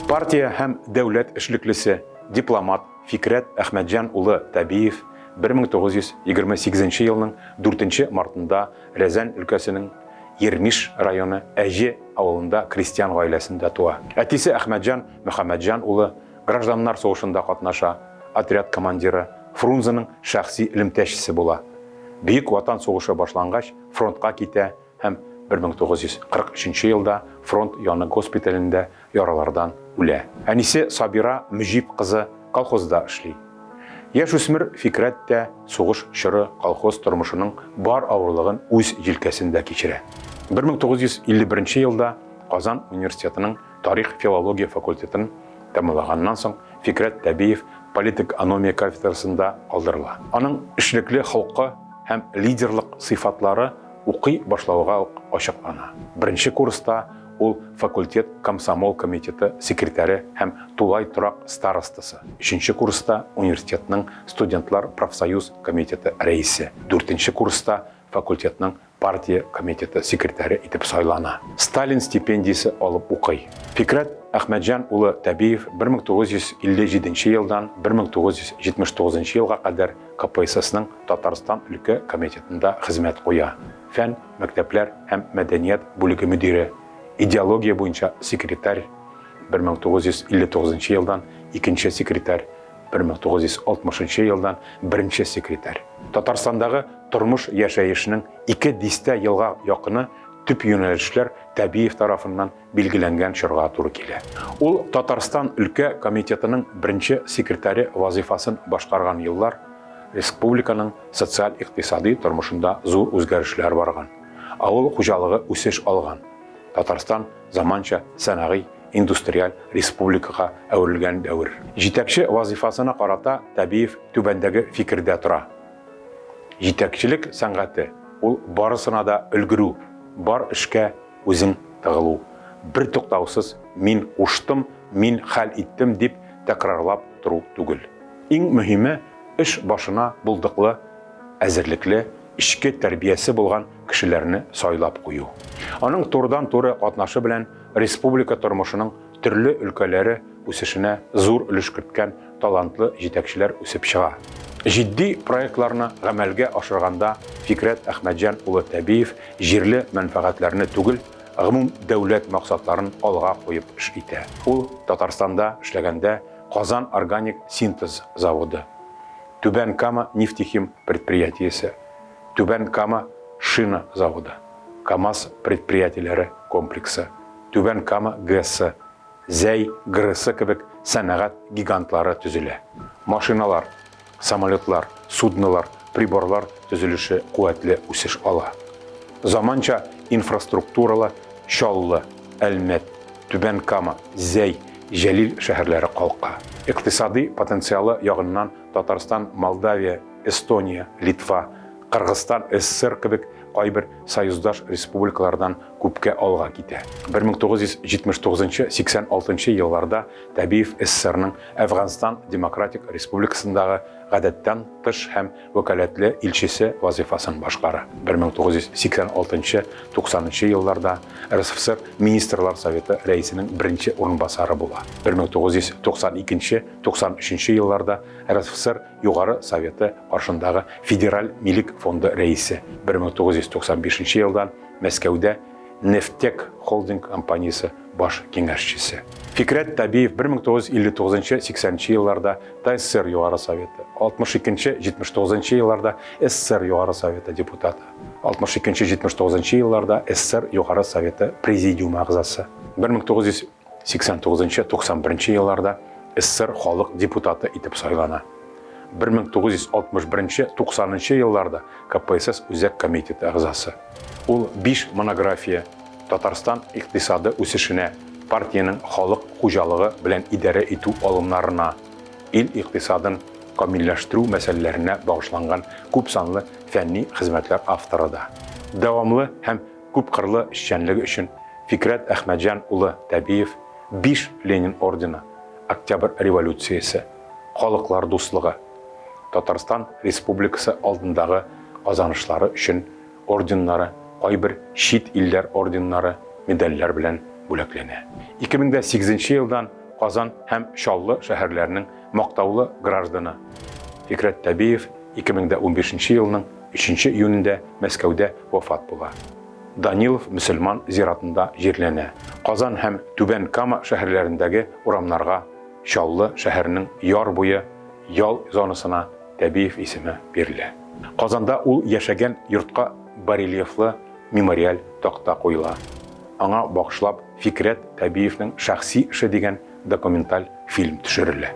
Партия һәм дәүләт эшлеклесе, дипломат Фикрәт Әхмәтҗан улы Тәбиев 1928 елның 4 мартында Рязань өлкәсенең Ермиш районы Әҗе авылында крестьян гаиләсендә туа. Әтисе Әхмәтҗан Мөхәммәтҗан улы гражданнар сугышында катнаша, отряд командиры, Фрунзеның шәхси элемтәчесе була. Бөек Ватан сугышы башлангач, фронтка китә һәм 1943 елда фронт яны госпиталендә яралардан үлә. Әнисе Сабира Мөҗип кызы колхозда эшли. Яшүсмер Фикрәт тә сугыш чоры колхоз тормышының бар авырлыгын үз җилкәсендә кичерә. 1951 елда Казан университетының тарих-филология факультетын тәмамлаганнан соң Фикрәт Тәбиев политэкономия кафедрасында калдырыла. Аның эшлекле холкы һәм лидерлык сыйфатлары укый башлауга ук ачыклана. Беренче курста ул факультет комсомол комитеты секретаре һәм тулай торак старостасы, өченче курста университетның студентлар профсоюз комитеты рәисе, дүртенче курста факультетның партия комитеты секретаре итеп сайлана. Сталин стипендиясе алып укый. Фикрәт Әхмәтҗан улы Тәбиев 1957 елдан 1979 елга кадәр КПССның Татарстан өлкә комитетында хезмәт куя. Фән, мәктәпләр һәм мәдәният бүлеге мөдире, идеология буенча секретарь, 1959 елдан икенче секретарь, 1960 елдан беренче секретарь. Татарстандагы тормыш-яшәешнең ике дистә елга якыны төп юнәлешләр Тәбиев тарафыннан билгеләнгән чорга туры килә. Ул Татарстан өлкә комитетының беренче секретаре вазыйфасын башкарган еллар республиканың социаль-икътисади тормышында зур үзгәрешләр барган, авыл хуҗалыгы үсеш алган, Татарстан заманча сәнәгый индустриаль республикага әверелгән дәвер. Җитәкче вазыйфасына карата Тәбиев түбәндәге фикердә тора. Җитәкчелек сәнгате, ул барысына да өлгерү, бар эшкә үзең тыгылу, бертуктаусыз мин куштым, мин хәл иттем дип тәкрарлап тору түгел. Иң мөһиме, эш башына булдыклы, әзерлекле, эчке тәрбиясе булган кешеләрне сайлап кую. Аның турыдан-туры катнашы белән республика тормышының төрле өлкәләре үсешенә зур өлеш керткән талантлы җитәкчеләр үсеп чыга. Җитди проектларны гамәлгә ашырганда Фикрәт Әхмәтҗан улы Тәбиев җирле мәнфәгатьләрне түгел, гомум дәүләт максатларын алга куеп эш итә. Ул Татарстанда эшләгәндә Казан органик синтез заводы, Түбән Кама нефтехим предприятиесе, Түбән Кама шина заводы, КАМАЗ предприятиеләре комплексы, Түбән Кама ГЭСы, Зәй ГРЭСы кебек сәнәгать гигантлары төзелә. Машиналар, самолетлар, суднолар, приборлар төзелеше куәтле үсеш ала. Заманча инфраструктуралы Чаллы, Әлмәт, Түбән Кама, Зәй, Җәлил шәһәрләре калка. Икътисадый потенциалы ягыннан Татарстан Молдавия, Эстония, Литва, Кыргызстан СССР кебек кайбер союздаш республикалардан күпкә алга китә. 1979-86 елларда Тәбиев СССРның Әфганстан Демократик Республикасындагы гадәттән тыш һәм вәкаләтле илчесе вазыйфасын башкара. 1986-90 елларда РСФСР Министрлар Советы рәисенең беренче урынбасары була. 1992-93 елларда РСФСР Югары Советы каршындагы Федераль милек фонды рәисе. 1995 елдан Мәскәүдә Нефтек холдинг компаниясе баш киңәшчесе. Фикрәт Тәбиев 1959-80 елларда ТАССР Югары Советы, 62-79 елларда СССР Югары Советы депутаты, 62-79 елларда СССР Югары Советы Президиумы әгъзасы. 1989-91 елларда СССР халык депутаты итеп сайлана. 1961-90 елларда КПСС Үзәк комитеты әгъзасы. Ул биш монография, Татарстан икътисады үсешенә, партиянең халык хуҗалыгы белән идарә итү алымнарына, ил икътисадын камилләштерү мәсьәләләренә багышланган күпсанлы фәнни хезмәтләр авторы да. Дәвамлы һәм күпкырлы эшчәнлеге өчен Фикрәт Әхмәтҗан улы Тәбиев биш Ленин ордены, Октябрь революциясе, Халыклар дуслыгы, Татарстан Республикасы алдындагы казанышлары өчен орденнары, кайбер чит илләр орденнары, медальләр белән бүләкләнә. 2008 елдан. Казан һәм Чаллы шәһәрләренең мактаулы гражданы. Фикрәт Тәбиев 2015 елның 3 июнендә Мәскәүдә вафат була. Данилов мөселман зиратында җирләнә. Казан һәм Түбән Кама шәһәрләрендәге урамнарга, Чаллы шәһәренең яр буе ял зонасына Тәбиев исеме бирелә. Казанда ул яшәгән йортка барельефлы мемориаль такта куела. Аңа багышлап Фикрәт Тәбиевнең шәхси эше дигән документаль фильм төшерелә.